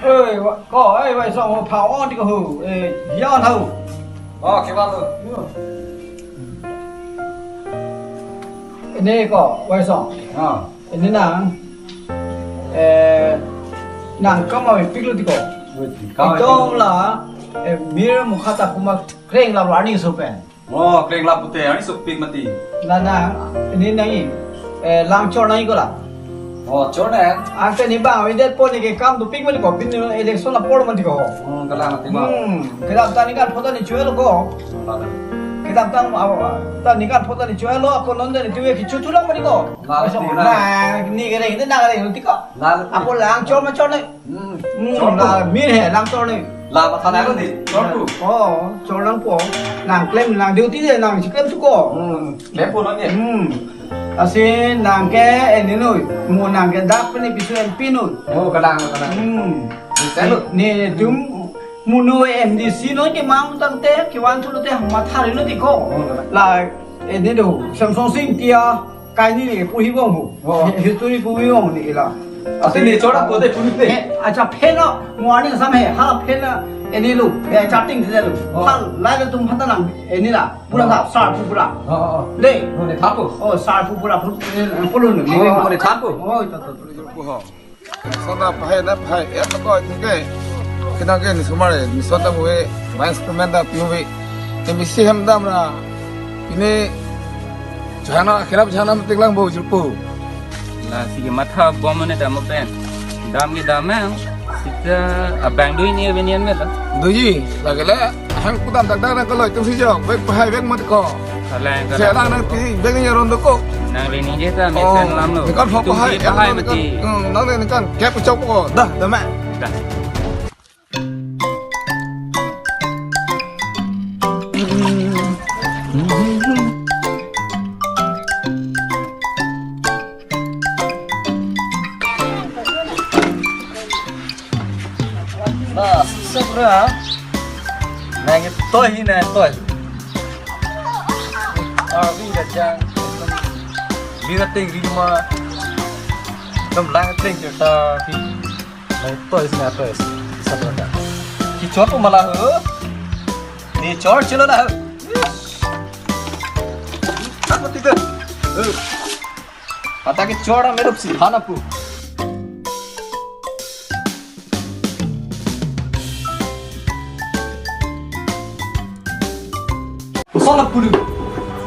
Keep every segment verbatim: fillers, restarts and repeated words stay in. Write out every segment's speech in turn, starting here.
Oi, wa-, ko, oi, Waisong, o pha-on ti ko ho. Eh, ya on ho. Oh, kevang lo. Ini ko, Waisong. Ah. Ini nang, eh, nang kam awi pik lo ti ko. Oi, kam awi pik lo. Itum la, eh, mir mukha ta kuma kreng la arni so pen. Oh, kreng la pute, arni so pik mati. La nang, ini nang i, eh, lang chor nang i ko la. Oh, chor nang. Ante ni bang, awi det po ni ke kam dopik mati ko, bin election apor mati ko. Oh, kalang mati ma. Hmm, kedam ta ningkan phota ni choi lo ko. Kalang. Kedam ta, ah, ta ningkan phota ni choi lo, ako non de ni tuwe ki chuchu lang mati ko. Kalang. Nang, ni ke reng, ni nang reng, ti ko. Lalu. Ako lang chor ma chor nang. Hmm. Hmm, chor la tu. Mir he, lang chor nang. La matha nang ni, chor tu. Oh, chor nangpo. Nang klem, nang duty de, nang si klem tu ko. Hmm. Klem po nang ye. Hmm. Lasi nang ke, eh, ni noi. Mo nang ke dak pen ni piso M P noi. Oh, kalang, kalang. Hmm. Ni selo. Ni tum muno M D C noi ke mang tangte, ke wan tu te matha ri lo ti ko. Oh, kalang. La, eh, ni do, Samsung Sing tia. Kaini ni pu hi bong ho. Oh. Hi-, history pu hi bong ni ila. Ase ni chora po de pu ni. He, acha phen lo, morning sam he, ha phen lo, ini lo, he chatting de lo. Oh. Hal, lai lo tum hata nang, ini la, pura ta, sar pu pura. Oh, oh, oh. De. Mo ni thapo. Oh, sar pu pura, pu, eh, pulun ni. Oh, mo ni thapo. Oh, ito, ito, ito. Pu ho. Sona pahai na pahai, ya to ko ke. Kina ke ni sumare, ni sona mo e, main instrument da piu ve. Te misi hem dam ra. Ini jana khilap jana metik lang bo jirpo. Lasi ke matha bom ne dam pen. Dam ke dam eh. Sita abang dui ni avenian me la. Dui, lagi le. Hang kudam dak dak dak kaloi tum si jok, bek pahai bek mat ko. Kalang, kalang. Saya lang nang ti bek ni ron do ko. Nang le ni je ta me. Oh, sen lam lo. Ni kan pahai, tum si pahai mati. Hmm, nang le ni kan kep chok ko. Dah, dah mak. Dah. Nah, sukra. Nang toy hi nang toy. Ah, wi da jang. Wi da ting wi ma. Kam lang ting ta hi. Nang toy sini toy. Sukra. Ki chor ko mala ho. Ni chor chilo na ho. Apa tidak? Ata ke chora merup si hana pu. Sona pulu.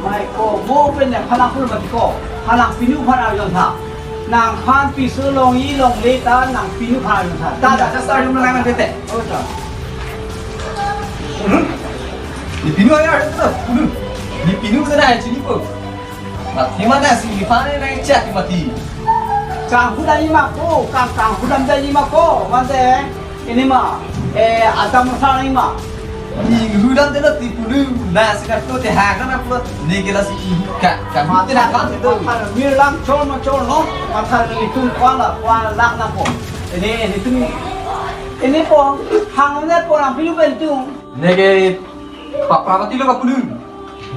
Mai ko mo pen ne phalang pulu mati ko. Phalang pinu phan arjon tha. Nang phan piso long i long le ta nang pinu phan arjon tha. Ta ta ta sa yung lang tete. Oh ta. Hmm? Ni pinu ya ta pulu. Ni pinu sa na chini ko. Mati mana si Irfan ini chat mati. Kang hudam ni ma ko, kang kang hudam dam ni ma ko, mante ini ma, eh, atam sa ni ma. Ni hudam delo ti pulu, na si kartu te ha kan upload, ni kela si ka, ka mati na kan itu. Mir lang chor ma chor no, matha ni tum kuala, kuala lang na ko. Ini, ini tum, ini po, hang ne po lang pilu pen tum. Neke papra mati lo kapunu.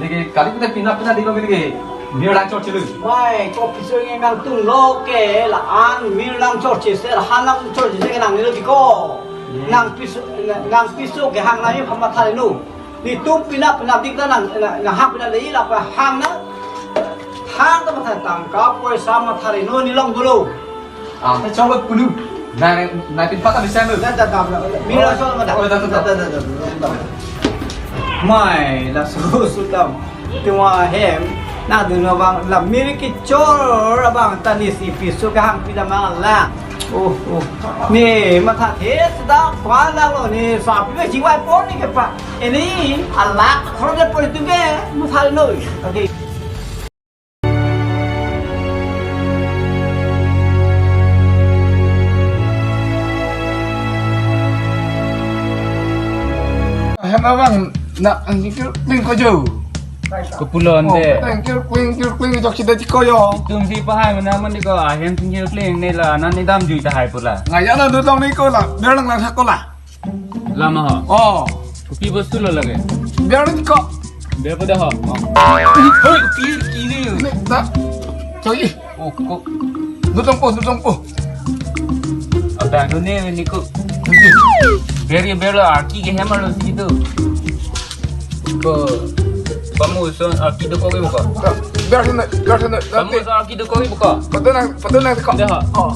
Neke kali kita pina pina dilo neke. Mir lang chor chelu. Mai, ko piso nge nang tung lo ke la an mir lang chor chese, han lang chor chese ke nang nilo tiko. Nang piso, nang piso ke hang nang phamatha lo. Ni tum pina pina dik nang, nang hang pina le la pa hang na. Hang ta matha tangka poisa matha lo ni long dolo. Ah, ta chong lo punu. Na, na pin pata bisa lo. Da, da, da, da. Mira chong lo da. Oh, da, da, da. Da, da, da, da. Mai, la su su tam. Tua hem. Na dun abang la mir kechor abang ta ni si piso ke hang pida mang la. Oh, oh. Ni matha the da pa la lo ni sa pi jiwai pon ni ke pa. Ini ala khor de pon tu ke matha lo. Okay. Hem abang, na angkir kling ko jo. Kepulo ante. Angkir kling, kir kling jok sida tiko yo. Tum si pahai mana mandi ko ahem singkir kling ne la nan ni dam jui tahai pula. Ngaya na dudong ni ko la, biar lang lang ko la. Lama ho. Oh. Kopi bostu lo lage. Biar ni ko. Biar pada ho. Hei, kiri kiri. Ni ta. Choi. Oh, ko. Dudong po, dudong po. Abang tu ni ni ko. Ber ke ber lo, arki ke hem arlo si tu. Ko, pamu son arki dokok ke buka. Ber sini, ber sini. Pamu son arki dokok ke buka. Patun nang, patun nang tiko. Deh, ha. Oh.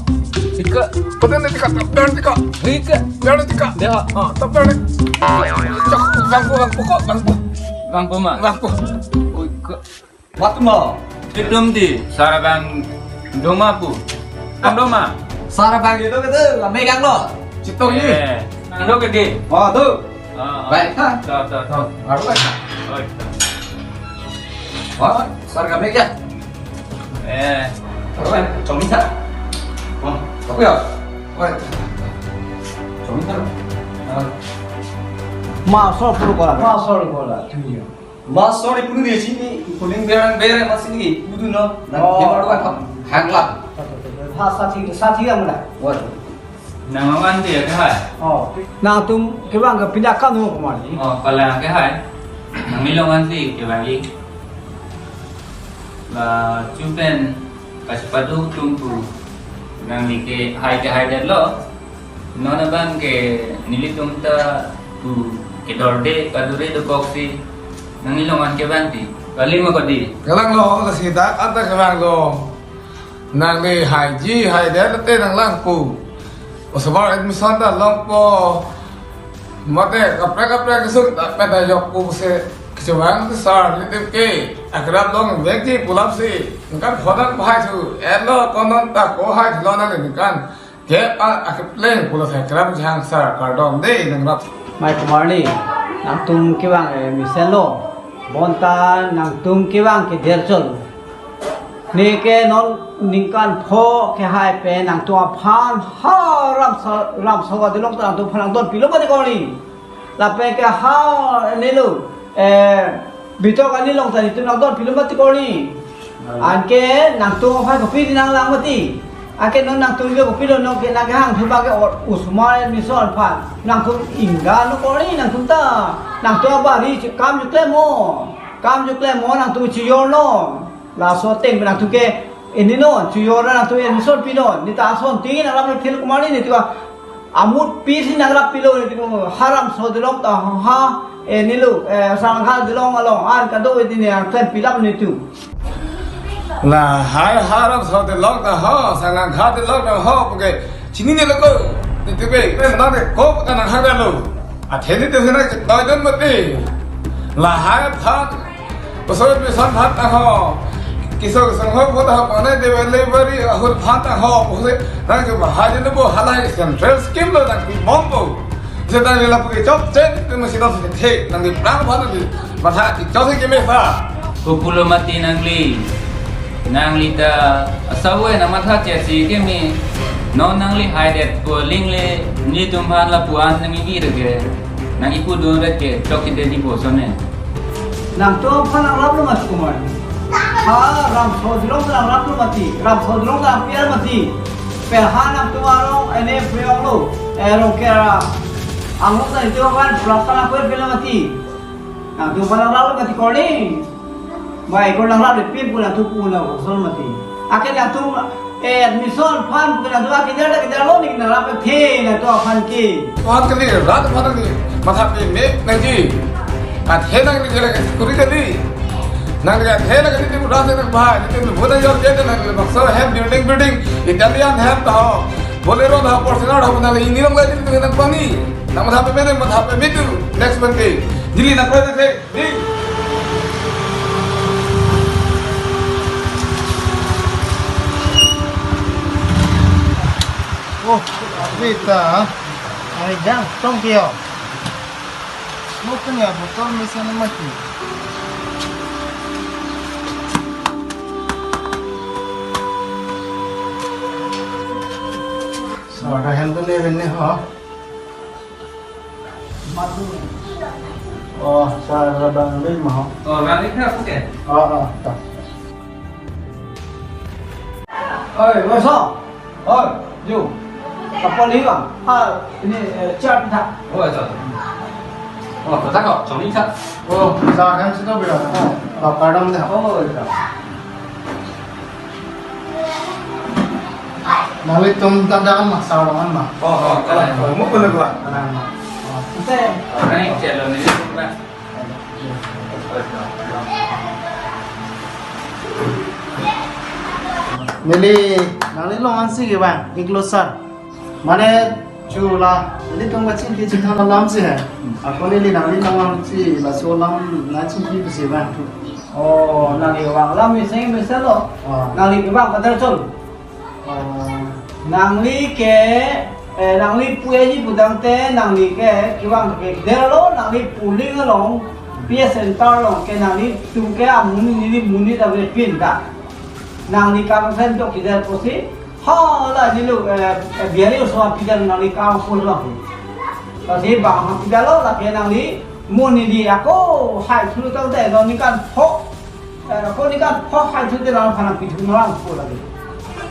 Tiko. Patun nang tiko, ber tiko. Tiko. Ber tiko. Deh, ha. Oh, tak ber. Cok, bang po, bang po, kok, bang po. Bang po ma. Bang po. Oi, ko. Wat ma. Itum di, sar abang doma pu. Ang doma. Sar abang itu gitu, kami gang lo. Citong ni. Eh, ang do ke di. Oh, tu. Ah, ah. Baik, ha? Tahu, tahu, tahu. Baru kan? Oh, tahu. Wah, sar kami ya. Eh. Baru kan? Cumi sa. Wah, tapi ya. Wah. Cumi sa. Ah. Masuk dulu kola. Masuk dulu kola. Iya. Masuk di punu dia sini, kuning berang berang masih ni, kudu no. Nah, oh, dia baru kan hang lah. Ha, sathi, sathi yang mana? Wah. Nang longan dia ke hai. Oh. Nangtum kevang ke pindah kan ho kemari. Oh, pala ke hai. Nangli longan si kevang i. La chupen kachepadu atum pu. Nangli ke hai ke hai det lo. Non abang ke nelitum ta pu kedorde kadure dokok si. Nangli longan kevang ti. Kali ma kodi. Kevang lo, lasi dak anta kevang lo. Nangli haiji, haidet te nanglang pu. Osomar admission ta longpo. Mate kaprek kaprek kesung ta peda yok pu se kechevang ke sar nelitum ke. Akrab longvekji pu lap si. Nangkan phodak bahai thu. Elo konon ta ko hai lo nang nangkan. Ke a, akepleng pulo sai krap jang sar kardom de nangrap. Mai kumarli, nangtum kevang, eh, mesen lo. Bonta nangtum kevang ke derchol. Ne ke non ningkan pho ke hai pen nangtum aphan ha ram sa, ram sawa dilong ta nangtum aphan nangdon pilo mati kori. Lapen ke ha nelo, eh, bitok ani long tadi tu nangdon pilo mati kori. Hmm. Anke nangtum aphan kopi di nanglang mati. Anke non nangtum ke kopi lo non ke nang kehang thuba ke or-, osomar admission aphan. Nangtum ingga no kori nangtum ta. Nangtum abari chu kam chuklem mo. Kam chuklem mo nangtum chijor no. Laso ateng nangtum ke ini no chijor nangtum admission pi no. Ne ta ason tingin alam thil kumari ne tu. Amut pisi nangrap pilo ne tu, ha ram so dilong ta ha, eh, nelo, eh, Sanglangkha dilong along an kado iti ne angklen pilap ne tu. Lahai ha ram so dilong ta ho, Sanglangkha dilong ta ho, puke chinine lo ko, ne tu ke, pen na de ko ka nang ha lo. Athe ne tu na doi don mati. Lahai phat Osomar admission phan ta ho. Kiso kiso ho pho ta ho, mane delivery ahut phan ta ho. Pho se, nang ke bahai jeno bo halai central scheme lo nang pi bom bo. Se nang le lapu ke chok chen, tu masi dong se the, nang di prang phan di. Matha di chok se ke me pha. Kopi lo mati nangli. Nangli ta asawai nang matha che si ke me. Non nangli haidet pu aling le, nelitum aphan lapu an nang ibi re ke. Nang ipu dun re ke, chok ke de di bo sone. Nangtum aphan nangrap lo mati kumar. Ha, ram so dilong nangrap lo mati. Ram so dilong nang piar mati. Pe ha nangtum arong ene priong lo. Eh, rong kera. Anglong sa itu kan pelaksanaan kue pila mati. Nangtum aphan nangrap lo mati kori. Mai ko nangrap le pin pu nangtum pu na ko sol mati. Ake nangtum, eh, admission phan pu nangtum ake jada ke jalo ni nangrap the nangtum aphan ke. Phan kali rat phan kali matha pe me nangji. Athe nangli jala ke kuri kali. Nangli athe nangli tu rat nang bah, tu bu na yor je nangli baksa hem building building Italian hem ta ho. Bolero ta ho, Fortuner ta ho, nangli ini long lagi tu nang pani. Nang matha pe me nang matha pe me tu next month ke. Jili nang koi nang ke. Oh, Rita. Ay, jang, tong kio. Mo kanya botol mesen mati. Sar ta hem tu ne benne ho. Oh, sar abang lui ma ho. Oh, abang lui kha puke? Oh, oh, ta. Oi, oi, so. Oi, ju. Kapal hi bang. Ah, ini, eh, chat tha. Oh, so. Oh, kota ko, chong ni sa. Oh, sa kan sino bila. Oh, kardom de. Oh, sa. Nanglitum ta dam ma, sarong an ma. Oh, oh, oh, oh, mo ko nagwa. Anan ma. Oh. Ante. Anan chelo ni ba. Neli, nangli long ansi ke bang, iklo sar. Mane chula, nelitum kachingki chingthang alam si he. Ako neli nangli long ansi laso alam nangchingki pusi bang. Oh, nangli vang alam mesen mesen lo. Ah. Nangli vang pader chot. Ah, nangli ke, eh, nangli puji pudamte, nangli ke, kevang ke, der lo, nangli polling along, P S center along ke, nanglitum ke, amonit, neli monit ave pin ta. Nangli kam sen jok kider pusi, hala neli, eh, eh, Bihari oso apider nangli kam pun lo. Lasi bang apider lo, lake nangli, monit di ako, hai thulu tangte, non ni kan phok, Eh, ako ni kan phok hai thute lang phanang pithu nang ko lagi.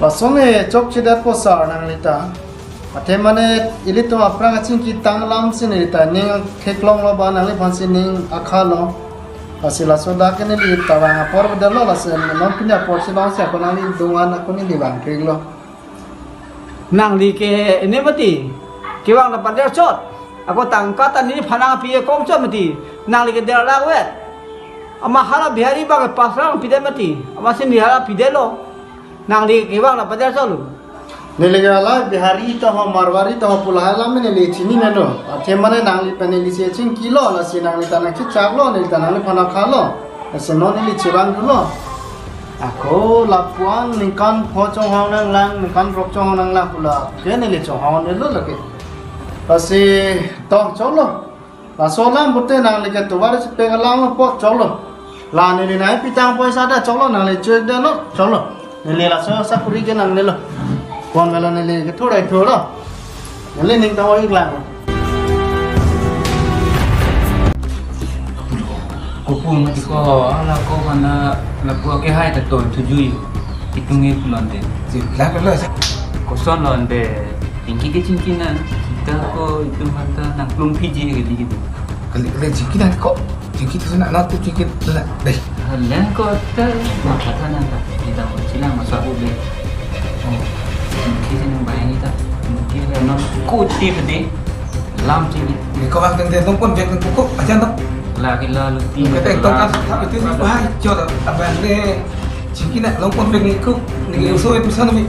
Lason e chokchedet po sar nangli ta. Athe mane ilitum aphrang kachingki tang alam si neli ta ning theklong lo ba nangliphan si ning akha lo. Lasi laso dak ke neli ta vang apor bedel lo lasi non pini apor si long si ako nangli dungan ako neli vang kring lo. Nangli ke ini mati. Kevang ta pader chot. Ako tangka ta neli phanang pi kom chot mati. Nangli ke der lak vet. Ama hala Bihari bang pas lang pide mati. Ama sin Bihari pide lo. Nangli kevang ta pader chot lo. Neli ke hala Bihari to ho Marwari to ho pu lahai alam neli chinine lo. Athe mane nangli pen neli si chingki lo lasi nangli ta nangchichak lo neli ta nangliphan akha lo. Lasi non neli chevang dolo. Ako lapuan ningkan pho chonghong nanglang, ningkan rok chonghong nanglang pu lake neli chonghong ne lo lake. Lasi to choklo. Laso alam pute nangli ke tovar si peng alang lo po choklo. La neli nai pitang poisa da choklo nangli chek da lo choklo. Neli laso sakuri ke nangne lo. Pon velo neli ke thurai thulo. Neli ning tang oi lang. Kopun ko ala ko mana lapu ke hai ta to thujui. Itum e pulon de. Ji, la la la. Koson lon de. Ingki ke chingki na. Kita ko itum hanta nang plung P G ke di gitu. Kali kali chingki na ko. Chingki tu na na tu chingki tu na. Deh. Halen ko ta ma kata nang ta. Kita mo chilang masa ko de. Oh. Chingki nang bayang kita. Mungkin no kuti pede. Lam chingki. Ni ko bang tengte long pon vek nang kuku aja no. Lagi lalu ti. Kata tong kan tapi tu ni bahai jor abang ne. Chingki na long pon vek ni kuk ni uso itu sana mi.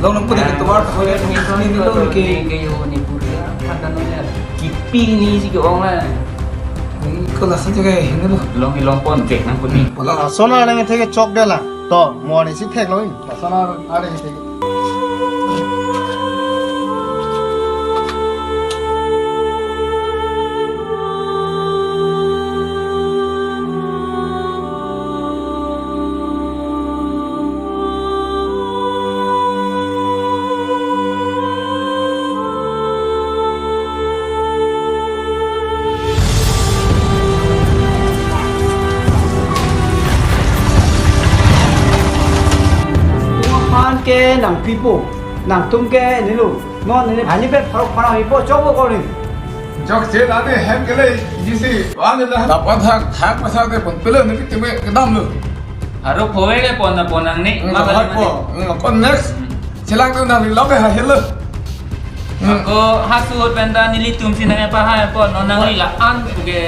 Long long pon ni tovar ko ni ni ni long ni ke. Ke yo ni puri. Kata no ya. Kipi ni si ke ong la. Ni ko lasan jaga ini lo. Long ni long pon vek nang kuti. Pola. Sona nang thek chok de la. To, mo ni si thek lo. Sona are si thek. Aphan ke nangpipo, nangtum ke nilu, non nini hani pen pharok pharok ipo chokpo kori. Chokche la ne hem kele jisi, wa ne la. Dapat hak, hak masa ke pon pele ne kiti me kedam lo. Aro phowe ke pon na pon nangne, hmm, ma balik hak po, hmm, pon next. Hmm. Chelang tu nangli lok ke ha helo. Hmm. Ako hasu hot penta nelitum si nang apa hai pon, non nangli la-an ke,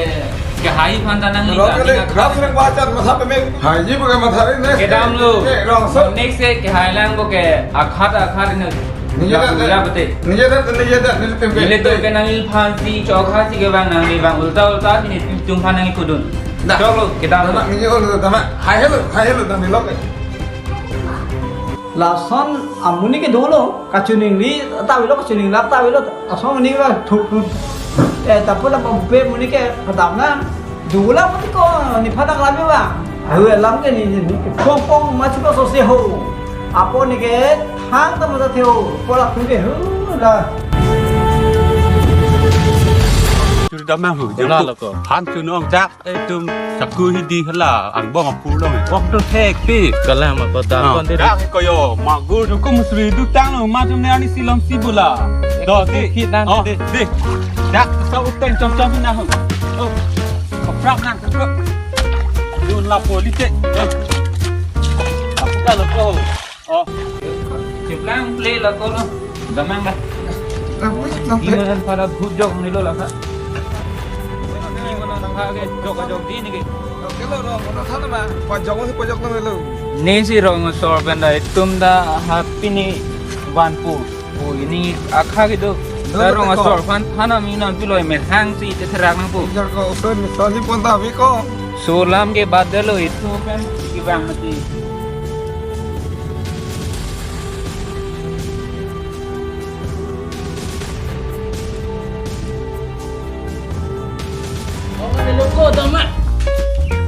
ke hai phan ta nangli lok ka ke le, nang ras reng wajan masa pemik. Hai ji bukan matha ri next. Kedam lo. Eh, rong so. Next ke, ke hai lang ko ke akhat akhat ne. Ni jeda, ya, bete. Ni jeda, ni jeda, ni jeda. Nelitum ke nangliphan si chok ha si ke bang nangli bang ulta ulta si nelitum phan nangli kudun. Dah. Chok lo, kedam lo. Tama, ni jeda lo, tama. Hai helo, hai helo, nangli lok ke. Lason amonit ke dolo, kachiningri ta avelo, kachiningrap ta avelo, ason amonit ke thuk thuk. Eh, tapu tapu pe amonit ke kadam na, dolo amonit ko, ni phadak lami ba. Ahu alam ke ni, ni, ni, pong pong, machu ko sose ho. Apo ni ke, thang ta mata theo, pola tu ke, hu, la. Churi damang hu, jala loko. Han chunong jak. Etum saku hidi hala angbong aphu long. Wak tu thek pi. Kalam apa ta kon de. Dak ko yo, magur. Dukum sri du tang lo, ma tum ne ani silom si bula. Do de. Khit nan de. De. Dak sa uteng chom chom na ho. Oh. Kaprak nan kaprak. Dun la politik. Oh. Apa kalau ko? Oh. Chiplang play la kolo. Damang dah. Lampu, lampu. Ini kan pada bujok ni lo lah, Kak. Ini mana nang ke jok jok di ni ke. Oke lo, lo, lo, sana mah. Pajok si pajok na lo. Ni si rong asor pen dah itum dah happy ni vanpo. Oh, ini akha gitu. Lo, dah lo, rong lo. Asor phan, hana mi non piloi merhang si tetherak nangpo. Jar ko, usun, tali pon tapi ko. Solam ke badalo itu kan kibang mati.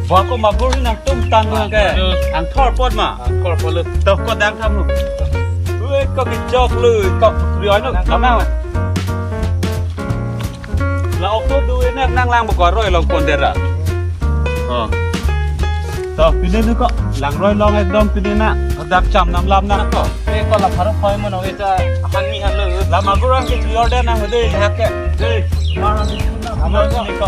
Bako magur nangtum tan ke. Angthor pot ma. Angthor pot lo. Toh ko dang tham lo. Ui, ko kejok lo, ko rioi lo. Lama. La ok tu du ini nang lang bako roi long pon dera. Oh. Toh, pini ni ko lang roi long ekdom pini na. Dak cham nam lam na ko. Eh, ko la pharo khoi mono eta han mi han lo. La magur an ke order nang de hak ke. Dei. Amar ni ko.